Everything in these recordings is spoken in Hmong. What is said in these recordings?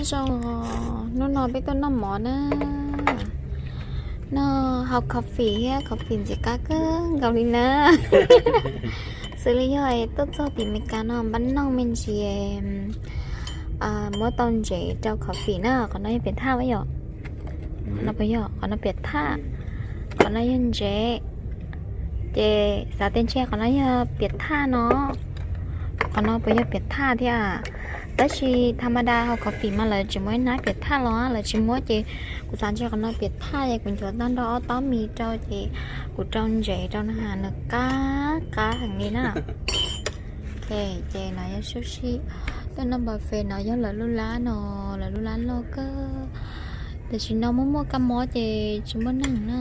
Zoo, hnub no peb tuaj noj mov na, noj hau coffee thiab, coffee ntxim qab kawg nkaus li na. Xws li yog tuaj txog tim Meskas no npaj noog me ntsis, muab tau ntsev rau coffee na. Qhov no yog piam thaj yom? Qhov no puas yog? Qhov no piam thaj, qhov no yog ntsev. Ces xav tias ntshe qhov no yog piam thaj no, qhov no puas yog piam thaj thiab? Tab sis tha ma da hau coffee mas lawv tsis muab ib hnab piam thaj los, lawv tsis muab ces kuv xav ntshe qhov no piam thaj es kuv ncuav tau nrog ob tob mis rau ces kuv rau ntsev rau na, nws qab qab heev li na. Ces no yog sub sib, tuaj noj buffet no yog lawv lub lab no, lawv lub lab loj kawg. Tam sim no muaj muaj kab mob ces tsis muaj neeg na.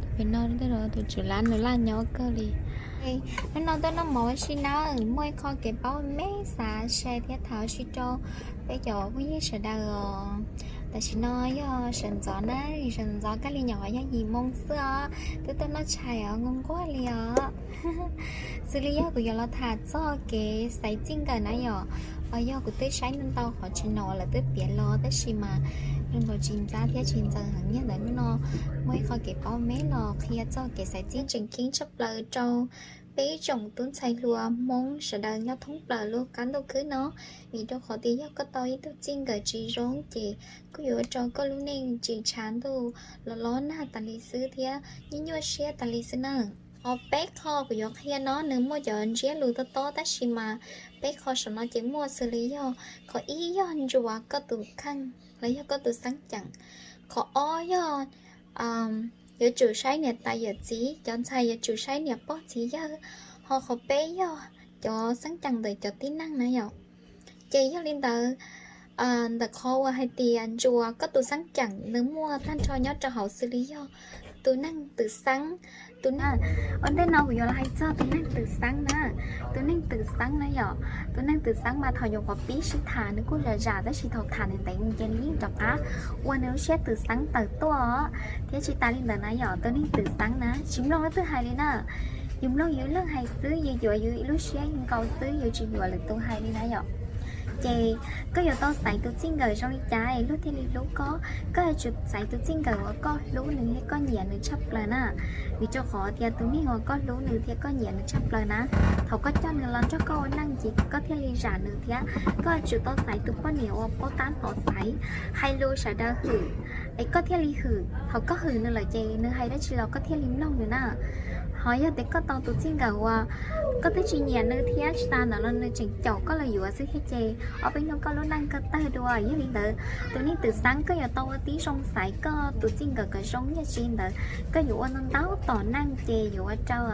Tus pem no tej zaum tus tswv lab nws laj nyob kawg li. Hnub no tuaj noj mov ua si na, muaj ib qho kev paub me xav share thiab tham ua si rau peb cov phooj ywg sawv daws os. Tam sim no yog sawv ntxov na, sawv ntxov kab li nyom yog yim moo xwb os, twb tuaj noj tshais os, nquag nquag li os. Xws li yog kuv yuav los tham txog kev xaiv txij nkawm na yom, yog kuv twb saib ntau ntau qhov tsis no lawv twb piav los tab sis mas zoo nkaus tsis ntxav thiab tsis ntxaws heev, yog ntawd hnub no muaj ib qho kev paub me los qhia txog kev xaiv txij tseem ceeb tshaj plaws rau peb ib tsoom tub ntxhais hluas Hmoob sawv daws nyob thoob plaws lub qab ntuj khwb no. Vim rau qhov tias yog koj tau ib tug txij nkawm tsis zoo ces kuj yuav ua rau koj lub neej tsis tshav ntuj, los los nag tas li xwb thiab nyuaj nyuaj siab tas li xwb na. Ho peb qho kuv yuav qhia no nws muaj cov ntsiab lus tob tob tab sis mas peb qho saum no ces muaj xws li yog qhov ib yog ntsuas koj tus kheej los yog koj tus xeeb ceem, qhov ob yog yuav tsum saib niam tais yawm txiv, cov ntxhais yuav tsum saib niam pog txiv yawg, ho qhov peb yog cov xeeb ceem ntawm cov tib neeg na yom. Ces yog li ntawd, ntawm qhov uas hais tias ntsuas koj tus xeeb ceem nws muaj tag nrho nyob rau hauv xws li yog tus neeg twm xeeb, tus neeg, ua ntej no kuv yuav los hais txog tus neeg twm xeeb na. Tus neeg twm xeeb na yom, tus neeg twm xeeb mas thaum nyuam qhuav pib sib tham nws kuj zam zam tab sis thaum tham ntev ntev mus ces nws yeej rov qab ua nws lub siab twm xeeb tawm tuaj os. Thiab tsis tas li ntawd na yom, tus neeg twm xeeb na tsis mloog leej twg hais li na. Yus mloog yus ib leeg hais xwb, yus yuav yus ib lub siab nkaus xwb, yus tsis yuav lwm tus hais li na yom. Ces koj yuav tau xaiv tus txij nkawm zoo li cas luag thiaj li hlub koj. Koj yuav tsum xaiv tus txij nkawm uas koj hlub nws thiab koj nyiam nws tshaj plaws na. Vim rau qhov tias tus neeg uas koj hlub nws thiab koj nyiam nws tshaj plaws na, thaum koj coj nws los nrog koj ua neej ces koj thiaj li zam nws thiab. Koj yuav tsum tau xaiv tus poj niam uas paub tab tom xaiv, hais lus sawv daws hwm, es koj thiaj li hwm. Thaum koj hwm nws lawm ces nws hais dab tsi los koj thiaj li mloog nws na. Ho yog tias koj tau tus txij nkawm uas koj twb tsis nyiam nws thiab tsis tas ntawd los nws tseem caum koj los yuav xwb thiab ces ob peb hnub koj lub neej kawg tawg dua. Yog li ntawd, tus neeg twm xeeb koj yuav tau ua tib zoo xaiv koj tus txij nkawm kom zoo, yog tsis li ntawd koj yuav ua ntau ntau tom neej ces yuav ua rau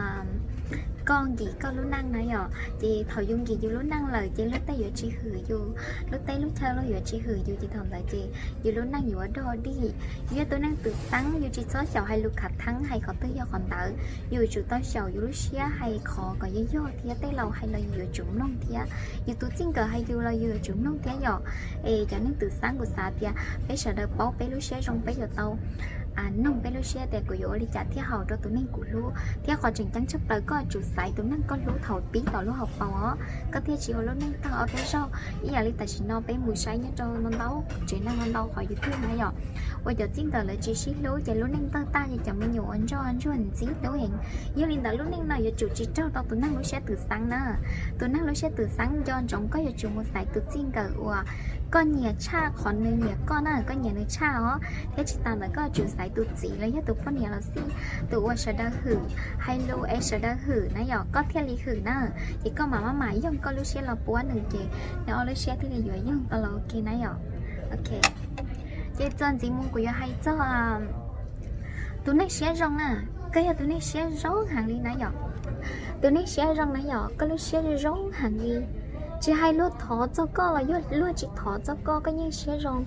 koj nkim koj lub neej na yom. Ces thaum yus nkim yus lub neej lawm ces luag tej yuav tsis hwm yus, luag tej lub chaw luag yuav tsis hwm yus ces thaum ntawd ces yus lub neej yuav dog dig. Yus yog tus neeg twm xeeb yus tsis txhob xyaum hais lus khav theeb hais qhov twg yog qhov ntawd. Yus yuav tsum tau xyaum yus lub siab hais qhov kom yog yog thiab tej laus hais los yus yuav tsum mloog thiab. Yus tus txij nkawm hais yus los yus yuav tsum mloog thiab yom. Es cov neeg twm xeeb kuv xav tias peb sawv daws paub peb lub siab zoo peb yuav tau noog peb lub siab tias kuv yuav ua li cas thiaj haum rau tus neeg kuv hlub. Thiab qhov tseem ceeb tshaj plaws koj yuav tsum xaiv tus neeg koj hlub thaum pib tom lub hauv paus os, koj thiaj tsis ua lub neej tawg ob peb zaug. Ib yam li tam sim no peb mus saib nyob rau ntau ntau tsev neeg ntau ntau qhov YouTube na yom, uas cov txij nkawm lawv tsis sib hlub ces lub neej tawg tag ces cov me nyuam ua ntsuag ntsuag ntxim hlub heev. Yog li ntawd lub neej no yuav tsum tsis raug rau tus neeg lub siab twm xeeb na. Tus neeg lub siab twm xeeb nco ntsoov koj yuav tsum mus xaiv tus txij nkawm uas koj nyiam tshaj qhov nws nyiam koj na, koj nyiam nws tshaj os. Thiab tsis tas ntawd koj yuav tsum xaiv tus txiv los yog tus poj niam los xij, tus uas sawv daws hwm, hais lus es sawv daws hwm na yom, koj thiaj li hwm na. Ces koj mam maj mam yoog koj lub siab los puab nws ces nws ob lub siab thiaj li yuav yoog tau los ua ke na yom. Ok, ces txuas ntxiv mus kuv yuav hais txog tus neeg siab zoo na. Koj yog tus neeg siab zoo heev li na yom. Tus neeg siab zoo na yom, koj lub siab zoo heev li. Tsis hais luag thov txog koj los yog luag tsis thov txog koj, koj yeej siab zoo.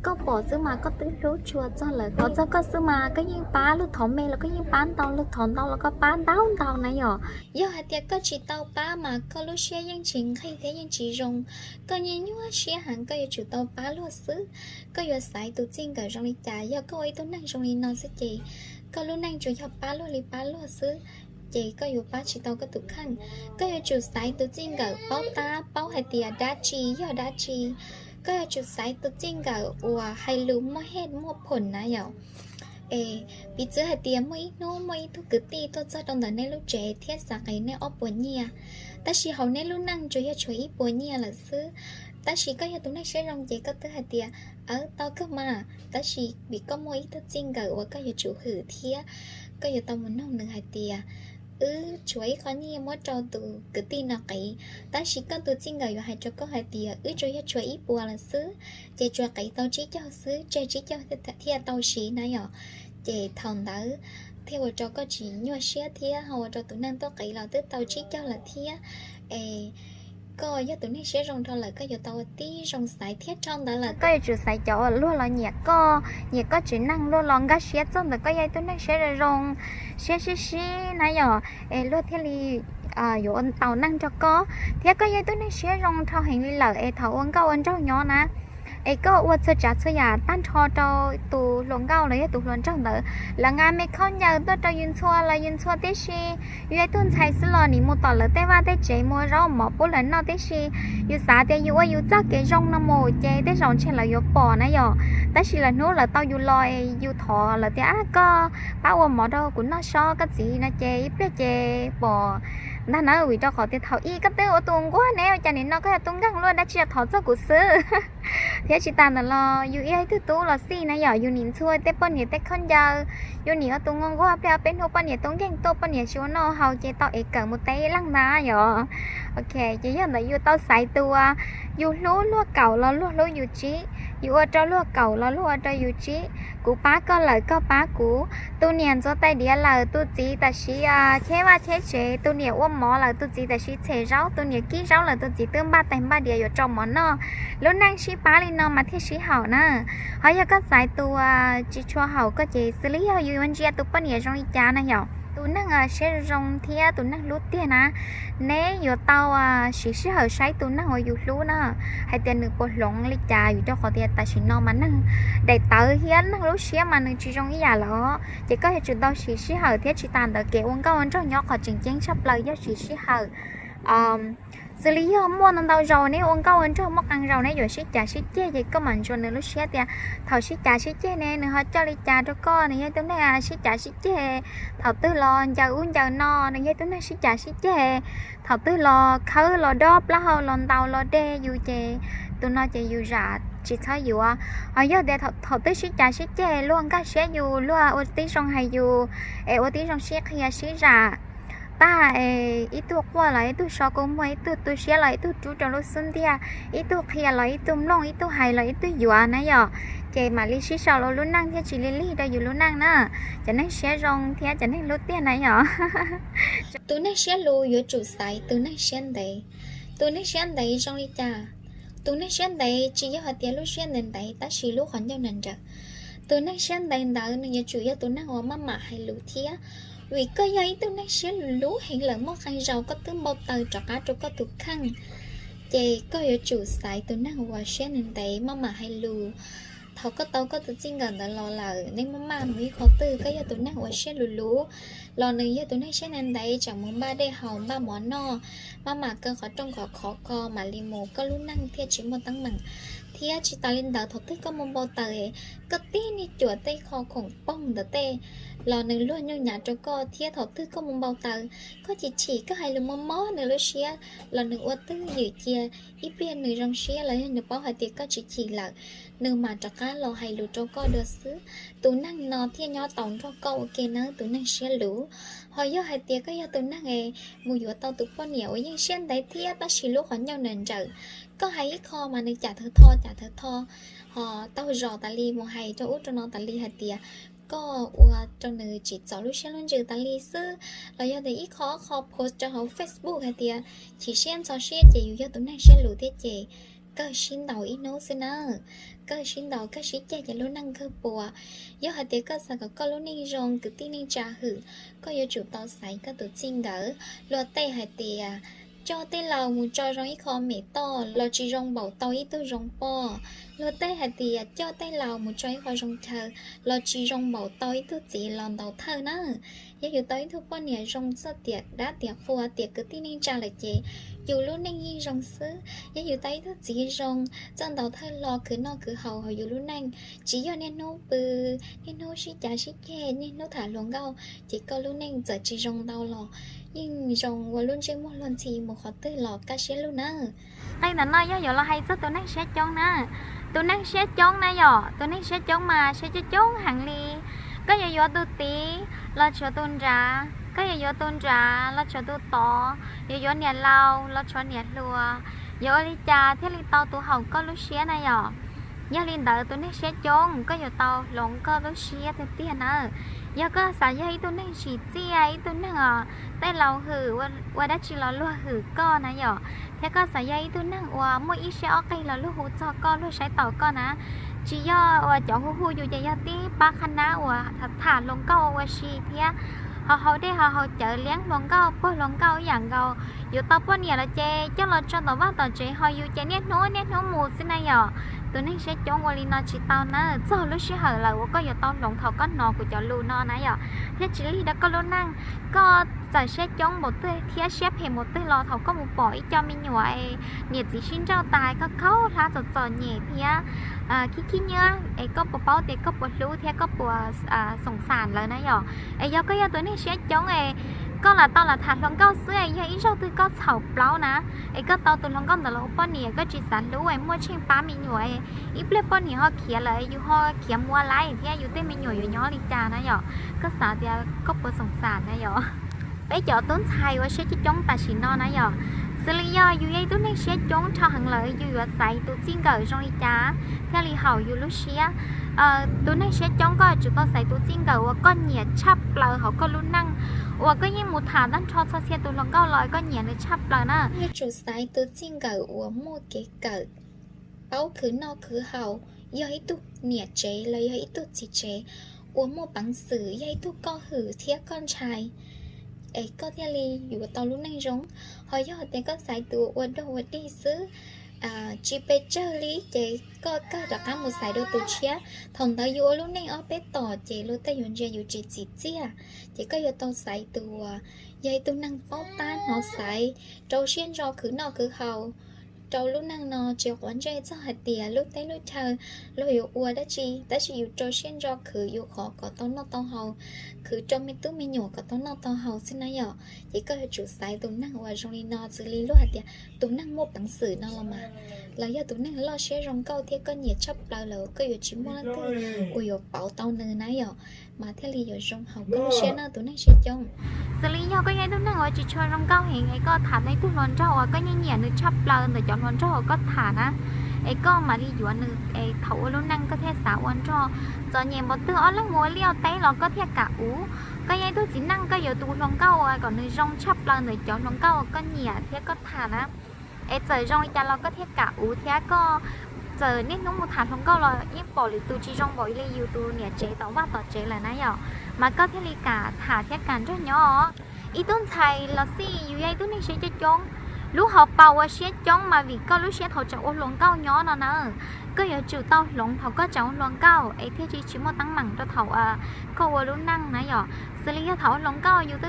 Koj pom xwb mas koj twb hlub tshua txog lawm. Thov txog koj xwb mas koj yeej pab, luag thov me los koj yeej pab ntau, luag thov ntau los koj pab ntau ntau na yom. Yog hais tias koj tsis tau pab mas koj lub siab yeej tsis nqig thiab yeej tsis zoo. Koj nyuaj nyuaj siab heev, koj yuav tsum tau pab luag xwb. Koj yuav xaiv tus txij nkawm zoo li cas? Yog koj ua ib tug neeg zoo li no xwb ces koj lub neej tsuas yog pab luag li pab luag xwb, ces koj yuav pab tsis tau koj tus kheej. Koj yuav tsum xaiv tus txij nkawm paub tab paub hais tias dab tsi yog dab tsi, Koj yuav tsum xaiv tus txij nkawm uas hais lus muaj hej muaj phom na yom. Es piv txwv hais tias muaj ib hnub muaj ib tug kwv tij tuaj txog rau ntawm nej lub tsev thiab xav qiv nej ob puas nyiaj, tab sis hauv nej lub neej tsuas yog tshuav ib puas nyiaj lawm xwb. Tab sis koj yog tus neeg siab zoo ces koj twb hais tias, aw, tau kawg mas, tab sis vim koj muaj ib tug txij nkawm uas koj yuav tsum hwm thiab koj yuav tau mus noog nws hais tias, wb tshuav ib qho nyiaj muab rau tus kwv tij no qiv, tab sis koj tus txij nkawm yuav hais rau koj hais tias wb tsuas yog tshuav ib puas lawm xwb, ces tsuas qiv tau tsib caug xwb, tseg tsib caug thiaj tau siv na yom. Ces thaum ntawd thiaj ua rau koj tsis nyuaj siab thiab ho ua rau tus neeg tuaj qiv los twb tau tsib caug lawm thiab. Es koj yog tus neeg siab zoo dhau lawm, koj yuav tau ua tib zoo xaiv thiab dhau ntawd lawm koj yuav tsum xaiv cov uas luag los nyiam koj, nyiam koj tsev neeg, luag los nkag siab txog ntawm koj yog ib tug neeg siab zoo zoo, siab sib sib na yom, es luag thiaj li yuav ua tau neej nrog koj. Thiab koj yog ib tug neeg siab zoo dhau heev li lawm es thaum ua nkauj ua nraug nyob na, es koj ua txhua tsav txhua yam tag nrho rau tus hluas nkauj los yog tus hluas nraug ntawd, lawv nqa me khaub ncaws tuaj rau yus ntxhua los yus ntxhua tib si. Yus ib tug ntxhais xwb los nim mus tom lawv tej vaj tej tsev mus ua zaub mov pub lawv noj tib si. Yus xav tias yus ua yus txoj kev zoo no mus ces tej zaum ntshe lawv yuav pom na yom. Tab sis lawv hnub lawv tau yus los es yus thov lawv tias, a, koj pab ua mov rau kuv noj sob koj txiv no ces ib pliag ces pom ntag na, vim rau qhov tias thaum ub koj twb ua tus nquag ne, ua cas nim no koj yog tus nkeeg luaj, dab tsi thov txog kuv xwb. Thiab tsis tas ntawd los yus yog ib tug tub los xij na yom, yus nim ntxhua tej poj niam tej khaub ncaws, yus nim ua tus nquag nquag, pliag ob peb hnub poj niam tub nkeeg tuaj poj niam tsis ua noj haus ces tau ev kawm mus teb ib leeg ntag yom. Ok, ces yog ntawd yus tau xaiv tus uas yus hlub luag kaum los luag hlub yus tsib, yus ua rau luag kaum los luag ua rau yus tsib, kuv pab koj lawm koj pab kuv, tus niam ntxuav tais diav lawm tus txiv tam sim cheb vaj cheb tsev, tus niam ua mov lawm tus txiv tam sim tshem zaub, tus niam kib zaub lawm tus txiv twb npaj tais npaj diav yuav rau mov noj. Lub neej sib pab li no mas thiaj sib haum na. Ho yog koj xaiv tus uas tsis tshua haum koj ces xws li yog yus yuav ntsia tus poj niam zoo li cas na yom. Tus neeg siab zoo thiab tus neeg hlub tiag na, neb yuav tau siv sij hawm saib tus neeg uas yus hlub na, hais tias nws puas hloov li cas, vim rau qhov tias tam sim no mas neeg daim tawv thiab neeg lub siab mas nws tsis zoo ib yam lawm. Ces koj yuav tsum tau siv sij hawm thiab tsis tas ntawd kev ua nkauj ua nraug nyob qhov tseem ceeb tshaj plaws yog siv sij hawm. Xws li yog muaj ntau ntau zaus neb ua nkauj ua nraug muaj qee zaus neb yuav sib cav sib ceg ces koj mam ntsuas nws lub siab tias thaum sib cav sib ceg ne nws ho coj li cas rau koj, nws yog tus neeg sib cav sib ceg, thaum twg los ncaws ub ncaws no nws yog tus neeg sib cav sib ceg, thaum twg los khawb los dob plaub hau los ntaus los de yus ces tus no ces yus zam tsis txhob yuav. Ho yog tias thaum twg sib cav sib ceg luag nkag siab yus, luag ua tib zoo hais yus, es ua tib zoo sib qhia sib zam tag es ib tug quaj los ib tug so kua muag, ib tug tu siab los ib tug rub rau lub xub ntiag, ib tug qhia los ib tug mloog, ib tug hais los ib tug yuav na yom, ces mam li sib sau rau lub neej thiaj tsis li lig rau yus lub neej na. Cov neeg siab zoo thiab cov neeg hlub tiag na yom. Tus neeg siab luv yuav tsum xaiv tus neeg siab ntev. Tus neeg siab ntev zoo li cas? Tus neeg siab ntev tsis yog hais tias lub siab ntev ntev tab sis lub qhov ncauj nrawm nrawm. Tus neeg siab ntev ntawd nws yuav tsum yog tus neeg uas maj mam hais lus thiab. Vim koj yog ib tug neeg siab luv heev lawm, muaj qee zaus koj twb npau taws rov qab rau koj tus kheej, ces koj yuav tsum xaiv tus neeg uas siab ntev ntev maj mam hais lus. Thaum koj tau koj tus txij nkawm ntawd los lawm, nej maj maj mus ib qho twg, koj yog tus neeg uas siab luv luv los nws yog tus neeg siab ntev ntev, tseem mus npaj dej haus npaj mov noj, maj mam kaw qhov rooj qhov khov kho mam li mus, koj lub neej thiaj tsis muaj teeb meem. Thiab tsis tas li ntawd, thaum twg koj mus npau taws, koj tib niag cuam tej qho khoom poog ntawd tej los nws luag nyuj nyav rau koj, thiab thaum twg koj mus npau taws, koj chim chim, koj hais lus mob mob nws lub siab los nws ua twj ywm cia, ib pliag nws zoo siab los yog nws paub hais tias koj tsis chim lawm, nws mam rov qab los hais lus rau koj dua xwb. Tus neeg no thiaj nyob tau nrog koj ua ke nawb, tus neeg siab luv. Ho yog hais tias koj yog tus neeg es mus yuav tau tus poj niam uas yeej siab ntev thiab tab sis lub qhov ncauj nrawm nrawm, koj hais ib qho mas nws cam thawv tho cam thawv tho, ho taug zos tas li, mus hais rau ub rau no tas li hais tias koj ua rau nws tsim txom lub siab lub ntsws tas li xwb, los yog tias ib qho ob qho post rau hauv Facebook hais tias chim siab ntxhov siab, ces yus yog tus neeg siab luv thiab ces kawg sib ntaus ib hnub xwb na. Kawg sib ntaus kawg sib ceg ces lub neej kawg puas. Yog hais tias koj xav kom koj lub neej zoo, kwv tij neej tsa hwm, koj yuav tsum tau xaiv koj tus txij nkawm. Luag tej hais tias Coj tej laus mus tso zoo ib qho mem toj los tsis zoo npaum tau ib tug zoo poj. Luag tej hais tias coj tej laus mus tso ib qho zoo chaw los tsis zoo npaum tau ib tug txiv los ntaus thawj na. Yog yus tau ib tug poj niam zoo txawj tiam dab tiam qhua tiam kwv tij neej tsa lawm ces yus lub neej yeej zoo xwb. Yog yus tau ib tug txiv zoo txawj ntaus thawj hlo khwv noj khwv haus hauv yus lub neej, tsis yog niaj hnub pw, niaj hnub sib cav sib ceg, niaj hnub tham hluas nkauj, ces koj lub neej txawm tsis zoo ntau los yeej zoo ua lub ntsej muag luag ntxhi mus qhov twg los kaj siab lug nawb. Qee ntawm no yog yuav los hais txog tus neeg siab coob na. Tus neeg siab coob na yom, tus neeg siab coob mas siab coob coob heev li. Koj yuav yuav tus tid los tshuav tus nrad, koj yuav yuav tus nrad los tshuav tus tod, yuav yuav niam laus los tshuav niam hluas. Yuav ua li cas thiaj li tau tus haum koj lub siab na yom? Yog li ntawd tus neeg siab coob koj yuav tau hloov koj lub siab tiag tiag na. Yog koj xav yog ib tug neeg tsim txiaj, ib tug neeg os tej laus hwm, ua dab tsi los luag hwm koj na yom, thiab koj xav yog ib tug neeg uas muaj ib siab ob qig los luag hu txog koj, luag saib taus koj na. Tsis yog uas cov hu hu yus ces yog tib pab qhab nab uas tham hluas nkauj ua si thiab ho haus dej ho haus cawv, liab hluas nkauj, puag hluas nkauj ib yam nkaus. Yuav tau poj niam los ces coj los tso tom vaj tom tsev, ho yus ces niaj hnub niaj hnub mus xwb na yom. Tus neeg siab coob ua li no tsis tau na, txog lub sij hawm lawm uas koj yuav tau hloov thaum koj hnov kuv cov lus no na yom, thiab tsis lig rau koj lub neej. Koj txawm siab coob npaum twg thiab siab phem npaum twg los thaum koj mus pom ib co me nyuam es niam txiv sib nrauj tas, koj khaub hlab txom txom nyem thiab khib khib nyiab es koj puas paub tias koj puas hlub thiab koj puas xoom xam lawv na yom? Es yog koj yog tus neeg siab coob es koj lam tau lam tham hluas nkauj xwb es yog ib zaug twg koj txhaum plaub na, es koj tau tus hluas nkauj ntawd los ua poj niam, koj tsis xav hlub es muaj tsheej pab me nyuam, ib pliag poj niam ho khiav lawm, yus ho khiav mus ua laib thiab yus tej me nyuam yuav nyob li cas na yom? Koj xav tias koj puas xoom xam na yom? Peb cov tub ntxhais uas siab coob coob tam sim no na yom, xws li yog yus yog ib tug neeg siab coob dhau heev lawm, yus yuav xaiv tus txij nkawm zoo li cas thiaj li haum yus lub siab? Tus neeg siab coob koj yuav tsum tau xaiv tus txij nkawm uas koj nyiam tshaj plaws hauv koj lub neej, uas koj yeej mus tham tag nrho txhua txhia tus hluas nkauj los koj nyiam nws tshaj plaws na. Yuav tsum xaiv tus txij nkawm uas muaj kev kawm, paub khwv noj khwv haus, yog ib tug niam tsev los yog ib tug txiv tsev uas muaj peev xwm, yog ib tug koj hwm thiab koj ntshai, es koj thiaj li yuav tau lub neej zoo. Ho yog tias koj xaiv tus ua dog ua dig xwb, tsis pes tsawg li ces koj kawg rov qab mus xaiv dua tus tshiab, thaum ntawd yus ua lub neej ob peb tom ces luag tej yuav ntsia yus tsis txim txiaj. Ces koj yuav tau xaiv tus uas yog ib tug neeg paub tab hnov xaiv, rau siab ntso khwv noj khwv haus, rau lub neej no tsis quav ntsej txog hais tias lub teb lub chaw luag yuav ua dab tsi, tab sis yus rau siab ntso khwv yus qhov kom tau noj tau haus, khwv rau me tub me nyuam kom tau noj tau haus xwb na yom. Ces koj yuav tsum xaiv tus neeg uas zoo li no, xws li luag hais tias tus neeg muaj peev xwm no los mas, los yog tus neeg loj siab zoo nkauj thiab koj nyiam tshaj plaws lawm, koj yuav tsis muaj leej twg uas yuav pauv tau nws na yom, mas thiaj li yuav zoo hauv koj lub siab na tus neeg siab coob. Xws li yog koj yog ib tug neeg uas tsis tshua zoo nkauj heev es koj tham tau ib tug hluas nraug uas koj yeej nyiam nws tshaj plaws ntawm cov hluas nraug uas koj tham na, es koj mam li yuav nws es thaum ua lub neej koj thiaj xav ua nrog. Txom nyem npaum twg ob leeg mus ua liaj ua teb los koj thiaj kam uv. Koj yog ib tug txiv neej koj yuav tus hluas nkauj uas kom nws zoo tshaj plaws ntawm cov hluas nkauj uas koj nyiam thiab koj tham na. Es txawm zoo li cas los koj thiaj kam uv thiab koj txawm niaj hnub mus tham hluas nkauj los yeej pom lwm tus tsis zoo npaum li yus tus niam tsev tom vaj tom tsev lawm na yom, mas koj thiaj li kam tham thiab kam nrog nyob. Ib tug ntxhais los xij yus yog ib tug neeg siab coob coob, lub hauv paus uas siab coob mas vim koj lub siab thaum tseem ua hluas nkauj nyob no na, koj yuav tsum tau hloov thaum koj tseem ua hluas nkauj es thiaj li tsis muaj teeb meem rau thaum koj ua lub neej na yom. Xws li yog thaum ua hluas nkauj yus,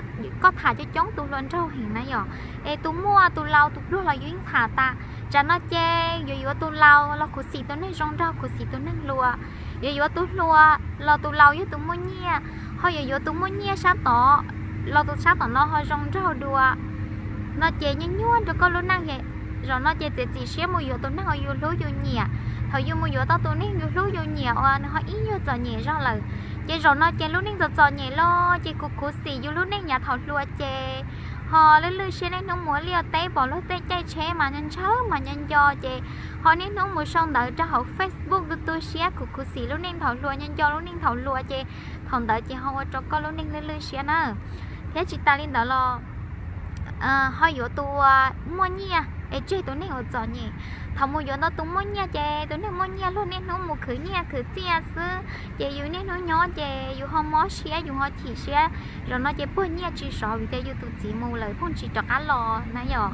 koj tham coob coob tus hluas nraug heev na yom, es tus muaj tus laus tus pluag los yus yeej tham tas. Tsam no ces yuav yuav tus laus los khuv xim tus neeg zoo nraug khuv xim tus neeg hluas, yuav yuav tus hluas los tus laus yog tus muaj nyiaj, ho yuav yuav tus muaj nyiaj sab tod los tus sab tom no ho zoo nraug dua. No ces nyuaj nyuaj rau koj lub neej. Zaum no ces txiav txim siab mus yuav tus neeg uas yus hlub yus nyiam. Thaum yus mus yuav tau tus neeg yus hlub yus nyiam uas nws ho ib nyuag txom nyem zog lawm, ces zaum no ces lub neej txom txom nyem los ces khuv khuv xim yus lub neej yav thaum hluas ces ho lwj lwj siab niaj hnub mus ua liaj ua teb, pom luag tej caij tsheb mas ntshaw mas nyob nco ces ho niaj hnub mus sau ntawv rau hauv Facebook tu tu siab khuv khuv xim lub neej thaum hluas, nyob nco lub neej thaum hluas ces thaum ntawd ces ho ua rau koj lub neej lwj lwj siab na. Thiab tsis tas li ntawd los ho yuav tus muaj nyiaj, es tseg tus neeg uas txom nyem. Thaum mus yuav ntau tus muaj nyiaj ces tus neeg muaj nyiaj luag niaj hnub mus khwv nyiaj khwv txiaj xwb, ces yus niaj hnub nyob ces yus ho mob siab, yus ho chim siab. Zaum no ces puag nyiaj tsis sov vim tias yus tus txiv mus lawm pheej tsis rov qab los na yom.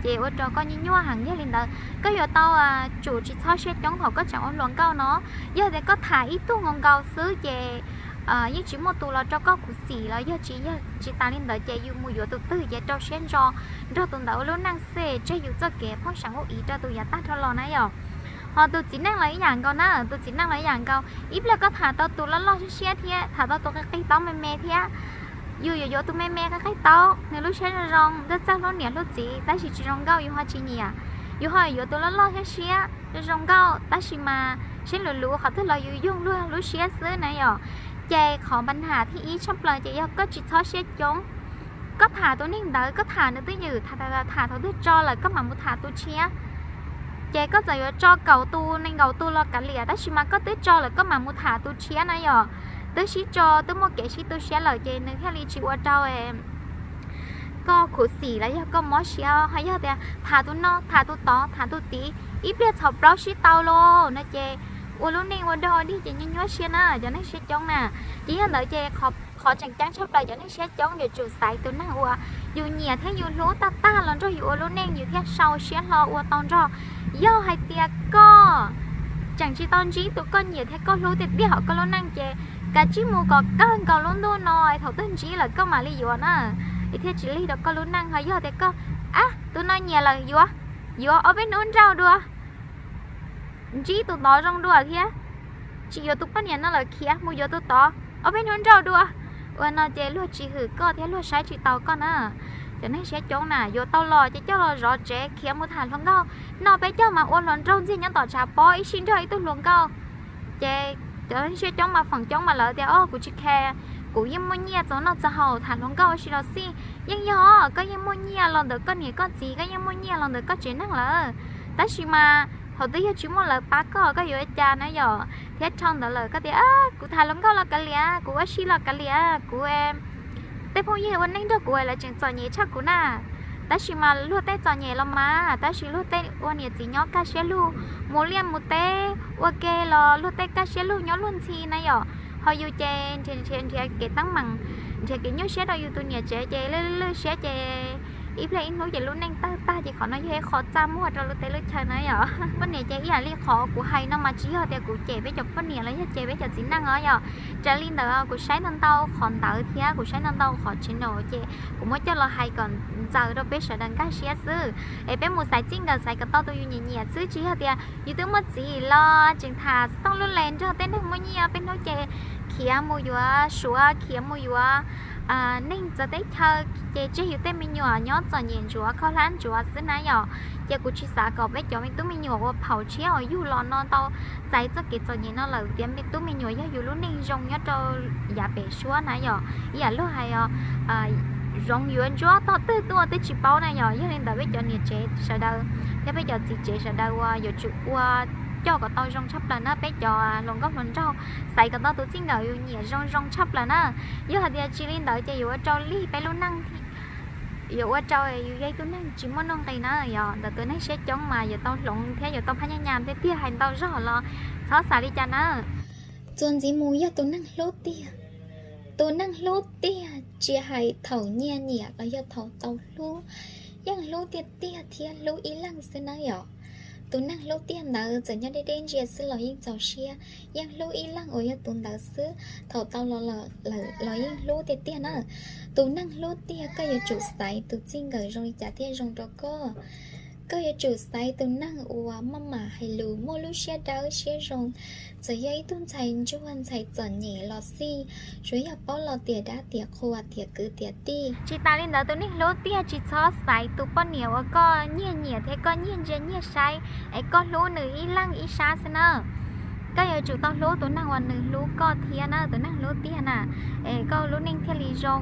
Ces ua rau koj nyuaj nyuaj heev. Yog li ntawd koj yuav tau tsum tsis txhob siab coob thaum koj tseem ua hluas nkauj no. Yog tias koj tham ib tug nkaus nkaus xwb ces yeej tsis muaj tus los rau koj khuv xim los yog tsis, yog tsis tas li ntawd ces yus mus yuav tus twg ces rau siab ntso nrog tus ntawd ua lub neej xwb, tseg yus txoj kev pheej seem ua ib rau tus yav tag nrho los na yom. Ho tus txiv neej los ib yam nkaus na, tus txiv neej los ib yam nkaus. Ib pliag koj tham tau tus loj loj siab siab thiab tham tau tus qig qig taub me me thiab, yus yuav yuav tus me me qig qig taub, nws lub siab zoo zoo, txawj txawj hlub niam hlub txiv tab sis tsis zoo nkauj yus ho tsis nyiam. Yus ho yuav tus loj loj siab siab zoo zoo nkauj tab sis mas siab luv luv qhov twg los yus yoog luag lub siab xwb na yom. Ces qhov npa nham thib ib tshaj plaws ces yog koj tsis txhob siab coob. Koj tham tus neeg ntawd, koj tham nws twj ywm, tham thaum twg tso lawm koj mam mus tham tus tshiab. Ces koj txawm yuav tso kaum tus nees nkaum tus los kav liam, tab sis mas koj twb tso lawm koj mam mus tham tus tshiab na yom. Twb sib tso, twb muaj kev sib tu siab lawm ces nws thiaj li tsis ua rau koj khuv xim los yog koj mob siab. Ho yog tias tham tus no tham tus tod tham tus tid, ib pliag txhaum plaub sib tau los no ces ua lub neej ua dog ua dig ces nyuaj nyuaj siab na cov neeg siab coob na. Ces yog ntawd ces qhov tseem ceeb tshaj plaws cov neeg siab coob yuav tsum xaiv tus neeg uas yus nyiam thiab yus hlub tag tag los nrog yus ua lub neej yus thiaj sau siab hlo ua tau nrog. Yog hais tias koj tseem tsis tau ntsib tus koj nyiam thiab koj hlub tiag tiag hauv koj lub neej ces kav tsij mus kom kawg nkaus lub ntuj no, thaum twg ntsib lawm koj mam li yuav na, es thiaj tsis lig rau koj lub neej. Ho yog tias koj, ab, tus no nyiam lawm yuav, yuav ob peb hnub nrauj dua, ntsib tus tod zoo dua thiab, tsis yuav tus poj niam no lawm khiav mus yuav tus tod, ob peb hnub nrauj dua. Ua no ces luag tsis hwm koj thiab luag saib tsis taus koj na. Cov neeg siab coob na, yuav tau los ces coj los zov tsev khiav mus tham hluas nkauj. Noj peb caug mas ua hluas nraug ntxiag nyob tom tshav pob ib sij nrog ib tug hluas nkauj. Ces cov neeg siab coob mas feem coob mas lawv tias, o, kuv tsis khe, kuv yeej muaj nyiaj txaus noj txaus haus, tham hluas nkauj ua si los xij. Yeej yog, koj yeej muaj nyiaj los ntawm koj niam koj txiv, koj yeej muaj nyiaj los ntawm koj tsev neeg lawm. Tab sis mas thaum twg yog tsis muaj lawv pab koj, koj yuav ua cas na yom? Thiab dhau ntawd lawm koj tias, kuv tham hluas nkauj los kav liam, kuv ua si los kav liam, kuv tej phooj ywg ua neej nrog kuv lawv tseem txom nyem tshaj kuv na. Tab sis mas luag tej txom nyem los mas, tab sis luag tej ua niam txiv nyob kaj siab lug, mus liaj mus teb ua ke los luag tej kaj siab lug nyob luag ntxhi na yom. Ho yus ces nrhiav nrhiav kev teeb meem, nrhiav kev nyuaj siab rau yus tus niam tsev ces lwj lwj siab ces ib pliag ib hnub ces lub neej tawg tag ces qhov no yog ib qho txaj muag rau lub teb lub chaw na yom. Poj niam ces ib yam li qhov kuv hais no mas tsis yog tias kuv cem peb cov poj niam los yog cem peb cov txiv neej os yom. Raws li ntawd kuv saib ntau ntau qhov ntawd thiab kuv saib ntau ntau qhov channel ces kuv muab coj los hais kom ntxaws rau peb sawv daws nkag siab xwb. Es peb mus xaiv txij nkawm xaiv kom tau tus yus nyiam nyiam xwb, tsis yog tias yus twb muaj txiv los tseem tham xov tooj lub les nrog tej neeg muaj nyiaj, peb hnub ces khiav mus yuav Suav, khiav mus yuav neeg txawv teb chaws ces tseg yus tej me nyuam nyob txom nyem ntsuav khaub hlab ntsuav xwb na yom. Ces kuv tsis xav kom peb cov me tub me nyuam uas phaum tshiab uas yug los no tau txais txoj kev txom nyem no lawm tias me tub me nyuam yog yus lub neej zoo nyob rau yav pem suab na yom. Ib yam luag hais os, zoov yuav ntsuab tog twg tuaj twb tsis paub na yom. Yog li ntawd peb cov niam tsev sawv daws thiab peb cov txiv tsev sawv daws uas yuav tsum ua coj kom tau zoo tshaj plaws na, peb cov hluas nkauj hluas nraug xaiv kom tau tus txij nkawm yus nyiam zoo zoo tshaj plaws na. Yog hais tias tsis li ntawd ces yuav ua rau lig peb lub neej, yuav ua rau yus yog ib tug neeg tsis muaj nuj nqis na yom. Ntawm tus neeg siab coob mas yuav tau hloov thiab yuav tau phab nyaj nyas tiag tiag, hais ntau zog los txhob xav li cas na. Txuas ntxiv mus yog tus neeg hlub tiag. Tus neeg hlub tiag tsis hais thaum nyiaj nyiam los yog thaum tau hlub, yeej hlub tiag tiag thiab hlub ib leeg xwb na yom. Tus neeg hlub tiag ntawd txawm nyob deb deb ntsia xwb los yeej txaus siab, yeej hlub ib leeg uas yog tus ntawd xwb, thaum tau los lawm los yeej hlub tiag tiag na. Tus neeg hlub tiag koj yuav tsum xaiv tus txij nkawm zoo li cas thiaj zoo rau koj. Koj yuav tsum xaiv tus neeg uas maj mam hais lus, muaj lub siab dawb siab zoo, txawm yog ib tug ntxhais ntsuag ntxhais txom nyem los xij, tsuav yog paub lo tiam dab tiam qhua tiam kwv tiam tij. Tsis tas li ntawd tus neeg hlub tiag tsis txhob xaiv tus poj niam uas koj nyiag nyiam thiab koj nyiag ntsia nyiag saib, es koj hlub nws ib leeg ib sab xwb na. Koj yuav tsum tau hlub tus neeg uas nws hlub koj thiab na, tus neeg hlub tiag na, es koj lub neej thiaj li zoo.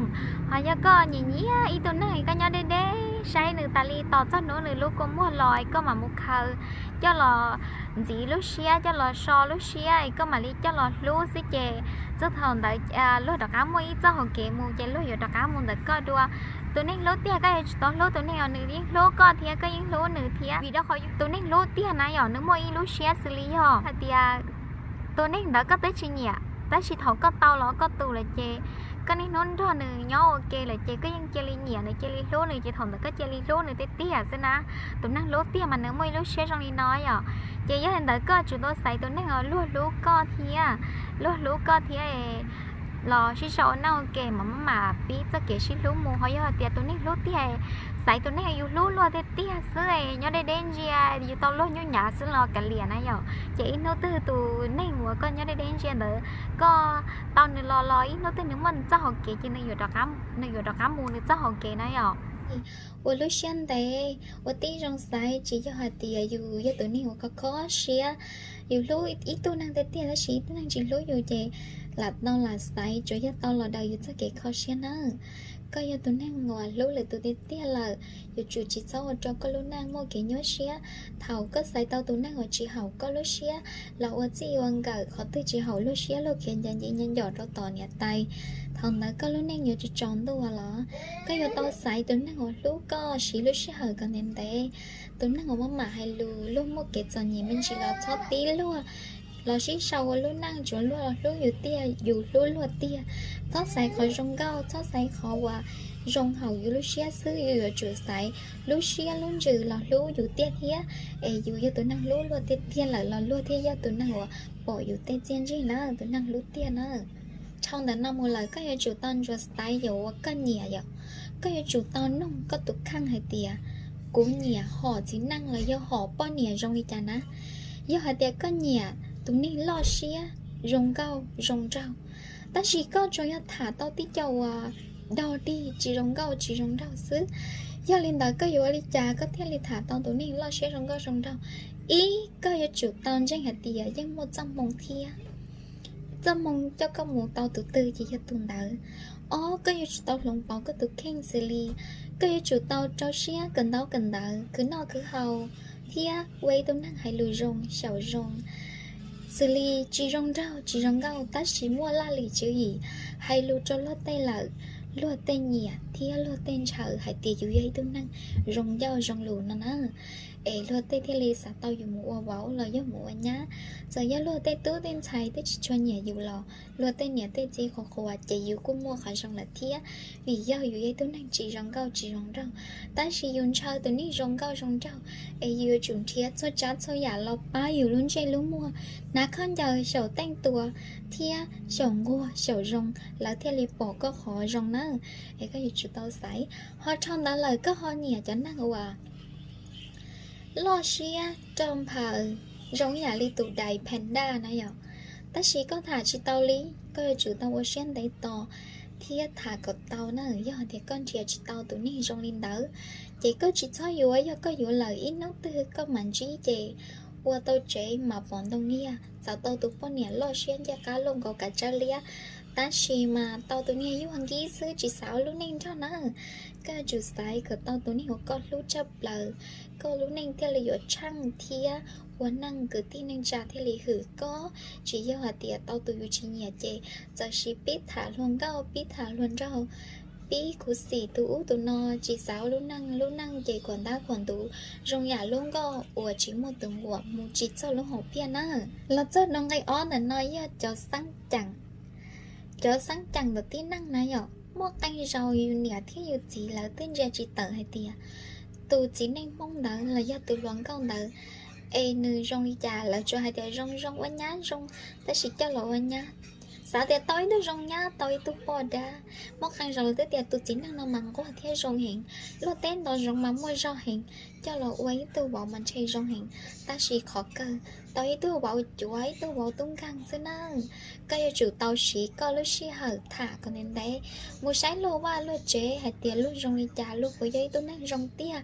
Ho yog koj nyiam nyiam ib tug neeg es koj nyob deb deb saib nws tas li tos txog hnub nws lub kua muag los es koj mam mus khaws coj los ntxiv lub siab, coj los so lub siab es koj mam li coj los hlub xwb ces txog thaum ntawd luag rov qab muaj ib txoj hau kev mus ces luag yuav rov qab mus ntawm koj dua. Tus neeg hlub tiag koj yuav tsum tau hlub tus neeg os, nws yeej hlub koj thiab koj yeej hlub nws thiab. Vim rau qhov tus neeg hlub tiag na yom, nws muaj ib lub siab xws li yog hais tias tus neeg ntawd koj twb tsis nyiam, tab sis thaum koj tau los koj tus lawm ces koj niaj hnub nrog nws nyob ua ke lawm ces koj yeej cia li nyiam nws, cia li hlub nws, ces thaum ntawd koj cia li hlub nws tiag tiag xwb na. Tus neeg hlub tiag mas nws muaj ib lub siab zoo li no yom. Ces yog li ntawd koj tsum tau xaiv tus neeg uas luag hlub koj thiab, luag hlub koj thiab los sib sau ua neej ua ke mas maj mam pib txoj kev sib hlub mus. Ho yog hais tias tus neeg hlub tiag, xaiv tus neeg yus hlub luag tiag tiag xwb, nyob deb deb ntsia yus tau luag nyuj nyav xwb los kav liam na yom. Ces ib hnub twg tus neeg uas koj nyob deb deb ntsia ntawd, koj tau nws los los ib hnub twg nws muaj nws txoj hauv kev ces nws yuav rov qab mus nws txoj hauv kev na yom. Ua lub siab ntev, ua tib zoo xaiv, tsis yog hais tias yus yog tus neeg uas kho kho siab. Yus hlub ib tug neeg tiag tiag tab sis ib tug neeg tsis hlub yus ces lam tau lam xaiv, tsuas yog tau los daws yus txoj kev kho siab nawb. Koj yog tus neeg uas hlub lwm tus tiag tiag lawm, yuav tsum tsis txhob ua rau koj lub neej muaj kev nyuaj siab. Thaum koj xaiv tau tus neeg uas tsis haum koj lub siab los ua txij ua nkawm, qhov twg tsis haum luag siab luag khiav ncav ncev ncav ncom rau tom niam tais, thaum ntawd koj lub neej yuav tsis tsaus ntuj los. Koj yuav tau xaiv tus neeg uas hlub koj, siv lub sij hawm kom ntev ntev. Tus neeg uas maj mam hais lus, luag muaj kev txom nyem me ntsis los txhob tib luag los sib sau ua lub neej, tsuas luag hlub yus tiag, yus hlub luag tiag. Txhob xaiv qhov zoo nkauj, txhob xaiv qhov uas zoo haum yus lub siab xwb, yus yuav tsum xaiv lub siab lub ntsws los hlub yus tiag thiab. Es yus yog tus neeg hlub luag tiag tiag lawm los luag thiaj yog tus neeg uas pom yus tej txiaj ntsig na, tus neeg hlub tiag na. Dhau ntawm no mus lawm koj yuav tsum tau ntsuas xaiv yus uas koj nyiam yom. Koj yuav tsum tau noog koj tus kheej hais tias, kuv nyiam hom txiv neej los yog hom poj niam zoo li cas na? Yog hais tias koj nyiam tus neeg loj siab, zoo nkauj zoo nraug, tab sis koj tsuas yog tham tau tib co uas dog dig tsis zoo nkauj tsis zoo nraug xwb, yog li ntawd koj yuav ua li cas koj thiaj li tham tau tus neeg loj siab zoo nkauj zoo nraug? Ib, koj yuav tsum tau ntseeg hais tias yeej muaj txoj hmoo thiab, txoj hmoo coj koj mus tau tus twg ces yog tus ntawd. Ob, koj yuav tsum tau hloov pauv koj tus kheej xws li koj yuav tsum tau rau siab kawm ntaub kawm ntawv, khwv noj khwv haus, thiab ua ib tug neeg hais lus zoo xyaum zoo, xws li tsis zoo nraug tsis zoo nkauj tab sis muaj laj lim tswv yim, hais lus rau luag tej lawm, luag tej nyiam thiab luag tej ntshaw hais tias yus yog ib tug neeg zoo ncauj zoo lus no na. Es luag tej thiaj li xav tau yus mus ua vauv los yog mus ua nyab. Txawm yog luag tej tub tej ntxhais twb tsis tshua nyiam yus los luag tej niam tej txiv qhuas qhuas ces yus kuj muaj qhov zoo lawm thiab, vim yog yus yog ib tug neeg tsis zoo nkauj tsis zoo nraug. Tab sis yus ntshaw tus neeg zoo nkauj zoo nraug, es yus yuav tsum nrhiav txhua tsav txhua yam los pab yus lub ntsej lub muag, hnav khaub ncaws xyaum teej tua thiab xyaum nquag xyaum zoo, lawv thiaj li pom koj qhov zoo na. Es koj yuav tsum tau xaiv. Ho dhau ntawd lawm koj ho nyiam cov neeg uas loj siab rog nphaws zoo ib yam li tus dais panda na yom, tab sis koj tham tsis tau li, koj yuav tsum tau ua siab ntev tos thiab tham kom tau na. Yog hais tias koj nrhiav tsis tau tus neeg zoo li ntawd, ces koj tsis txhob yuav, yog koj yuav lawm ib hnub twg koj mam ntsib ces ua tau tsev mas pom ntoo niag, txawm tau tus poj niam loj siab ncaj qab luaj nkaus kav tsawb liab, tab sis mas tau tus niag yuag nkib xwb tsis xav ua lub neej nrog na. Koj yuav tsum xaiv kom tau tus neeg uas koj hlub tshaj plaws, koj lub neej thiaj li yuav tsheej thiab ua neej kwv tij neej tsa thiaj li hwm koj. Tsis yog hais tias tau tus yus tsis nyiam ces txawm sis pib tham hluas nkauj pib tham hluas nraug, pib khuv xim tus ub tus no, tsis xav ua lub neej, lub neej ces khuam ntab khuam ntuv zoo yam lub nkoj uas tsis muaj tus nquam mus tsis txog lub hauv phiaj na. Los txog rau nqe ob ntawm no yog cov xeeb ceem. Cov xeeb ceem ntawm tib neeg na yom, muaj qee zaus yus niam thiab yus txiv lawv twb ntsia tsis tawm hais tias tus txiv neej Hmoob ntawd los yog tus hluas nkauj ntawd es nws zoo li cas, lawv tsuas hais tias zoo zoo ua nyab zoo, tab sis coj los ua nyab, xav tias tau ib tug zoo nyab tau ib tug poj dab. Muaj qee zaus lawv twb tias tus txiv neej no mas nquag thiab zoo heev, luaj teb nto zoov mas muaj zog heev, coj los ua ib tug vauv mas ntshe zoo heev, tab sis qhov kawg tau ib tug vauv cuav ib tug vauv tub nkeeg xwb na. Koj yuav tsum tau siv koj lub sij hawm tham kom ntev ntev, mus saib luag vaj luag tsev hais tias luag zoo li cas, luag puas yog ib tug neeg zoo tiag,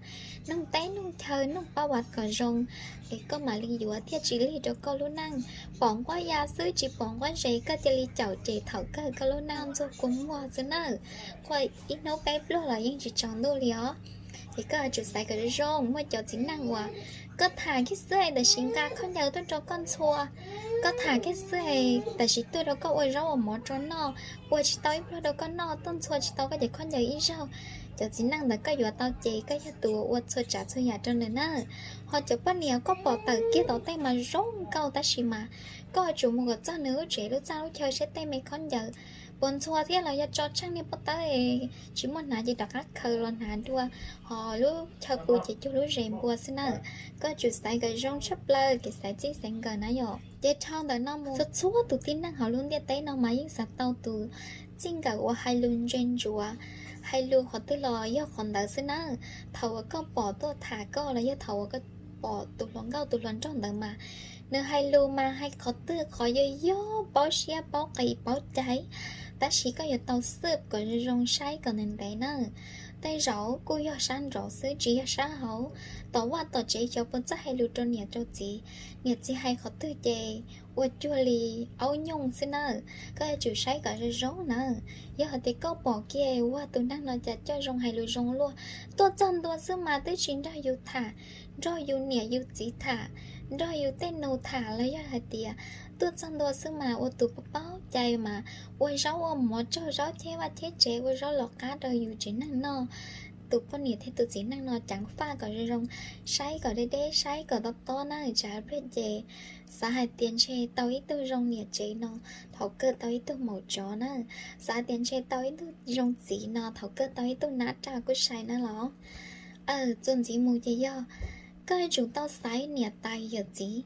nug teb nug chaw nug pab vam kom zoo, es koj mam li yuav thiaj tsis lig rau koj lub neej. Pom nquab ya xwb tsis pom nquab zes koj cia li caum ces thaum kawg koj lub neej ntxuag kua muag xwb na. Qhuas ib hnub peb pluag los yeej tsis tsaus ntuj li os. Ces koj yuav tsum xaiv kom zoo zoo, muaj cov txiv neej uas koj tham kiag xwb es tam sim nqa khaub ncaws tuaj rau koj ntxhua, koj tham kiag xwb es tam sim tuaj rau koj ua zaub ua mov rau noj, ua tsis tau ib pluag rau koj noj, tuaj ntxhua tsis tau koj cov khaub ncaws ib zaug, cov txiv neej ntawd koj yuav tau ces koj yog tus uas ua txhua tsav txhua yam rau nws na. Ho cov poj niam koj pom tawm kiag tom tej mas zoo nkauj tab sis mas koj yuav tsum mus kom txog nws lub tsev lub txaj lub chaw seb tej me khaub ncaws puas ntxhua thiab los yog tso tsheej niag pob tawb tsis muaj hnav ces rov qab khaws los hnav dua, ho lub chaw pw ces cuag lub zes npua xwb na. Koj yuav tsum xaiv kom zoo tshaj plaws kev xaiv txij xaiv nkawm na yom. Ces dhau ntawm no mus txhua txhua tus tib neeg hauv lub ntiaj teb no mas yeej xav tau tus txij nkawm uas hais lus ntse ntsuav, hais lus qhov twg los yog qhov ntawd xwb na. Thaum uas koj pom tuaj tham koj los yog thaum uas koj pom tus hluas nkauj tus hluas nraug ntawd mas nws hais lus mas hais qhov twg qhov yog yog paub siab paub qis paub cai, tab sis koj yuav tau xwb kom zoo zoo saib kom ntev ntev na. Tej zaum kuj yog sab nraud xwb tsis yog sab hauv, tom vaj tom tsev xyov puas txawj hais lus rau niam rau txiv, niam txiv hais qhov twg ces ua cuag li aub nyooj xwb na. Koj yuav tsum saib kom zoo zoo na. Yog hais tias koj pom kiag ua tus neeg no cas coj zoo hais lus zoo luaj, tuaj txog ntua xwb mas twb tsis nrog yus tham, nrog yus niam yus txiv tham, nrog yus tej nus tham los yog hais tias tuaj txog ntua xwb mas ua tus paub paub cai mas ua zaub ua mov tsaug zaub cheb vaj cheb tsev ua zaub los qab rau yus tsev neeg noj. Tus poj niam thiab tus txiv neej no ceev faj kom zoo zoo, saib kom deb deb saib kom tob tob na, tsam pliag ces xav hais tias ntshe tau ib tug zoo niam tsev no thaum kawg tau ib tug maum tsov na, xav tias ntshe tau ib tug zoo txiv no thaum kawg tau ib tug nab raj kuj sai na los. Txuas ntxiv mus ces yog koj yuav tsum tau xaiv niam tais yawm txiv.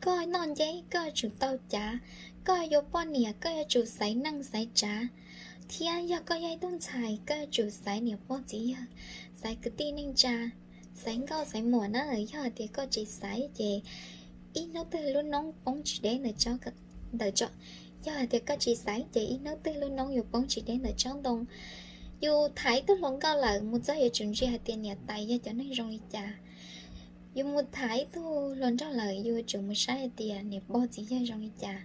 Koj noj nceb koj yuav tsum tau cav, koj yuav poj niam koj yuav tsum xaiv neej xaiv tsav, thiab yog koj yog ib tug ntxhais koj yuav tsum xaiv niam pog txiv yawg, xaiv kwv tij neej tsa, xaiv nkauj xaiv muam na. Yog hais tias koj tsis xaiv ces ib hnub twg lub noob poob tsis deb ntawm tsob, ntawm tsob, yog hais tias koj tsis xaiv ces ib hnub twg lub noob yuav poob tsis deb ntawm tsob ntoo. Yus tham ib tug hluas nkauj lawm mus txog yuav tsum ntsia hais tias niam tais yog cov neeg zoo li cas. Yus mus tham ib tug hluas nraug lawm yus yuav tsum mus saib hais tias niam pog txiv yawg zoo li cas,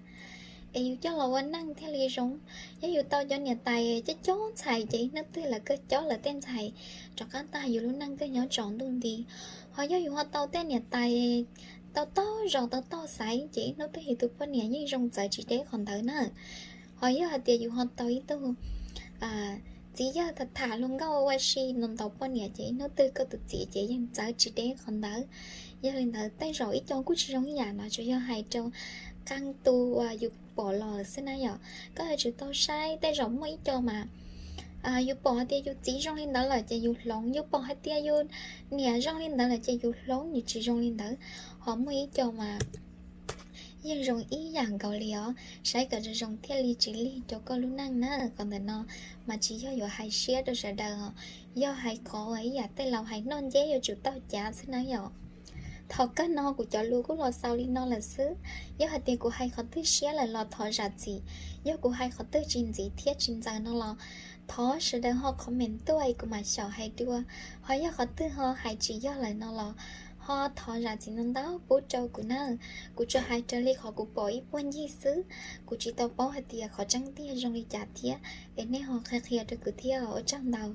es yus coj los ua neej thiaj li zoo. Yog yus tau cov niam tais coob coob ntxhais ces ib hnub twg lawv kawg cob lawv tej ntxhais rov qab tag yus lub neej kawg nyob tsaus ntuj nti. Ho yog yus ho tau tej niam tais tau taug zos tau taug xaiv ces ib hnub twg yus tus poj niam yeej zoo txawv tsis deb qhov ntawd na. Ho yog hais tias yus ho tau ib tug txiv yawg tham tham hluas nkauj ua si no ntaus poj niam ces ib hnub twg koj tus txiv ces yeej txawv tsis deb qhov ntawd. Yog li ntawd tej zaum ib co kuj tsis zoo ib yam no, tsuas yog hais rau qee tus uas yus pom los xwb na yom. Koj yuav tsum tau saib, tej zaum muaj ib co mas yus pom hais tias yus txiv zoo li ntawd lawm ces yus hloov, yus pom hais tias yus niam zoo li ntawd lawm ces yus hloov, yus tsis zoo li ntawd. Ho muaj ib co mas yeej zoo ib yam nkaus li os. Saib kom zoo zoo thiaj li tsis lig rau koj lub neej na. Qhov ntawm no mas tsis yog yuav hais siab rau sawv daws os, yog hais qhov uas ib yam tej laus hais noj nceb yuav tsum tau cav xwb na yom. Thaum kawg no kuv cov lus kuj los xaus li no lawm xwb. Yog hais tias kuv hais qhov twg siab lawm los thov zam txim, yog kuv hais qhov twg tsis ntxiv thiab tsis ntxaws no los thov sawv daws ho comment tuaj es kuv mam xyaum hais dua. Ho yog qhov twg ho hais tsis yog lawm no los ho thov zam txim ntau ntau pub rau kuv na. Kuv tsuas hais raws li qhov kuv pom ib puag ncig xwb, kuv tsis tau paub hais tias qhov tseeb tiag zoo li cas thiab, es nej ho qhia qhia rau kuv thiab, ua tsaug ntau.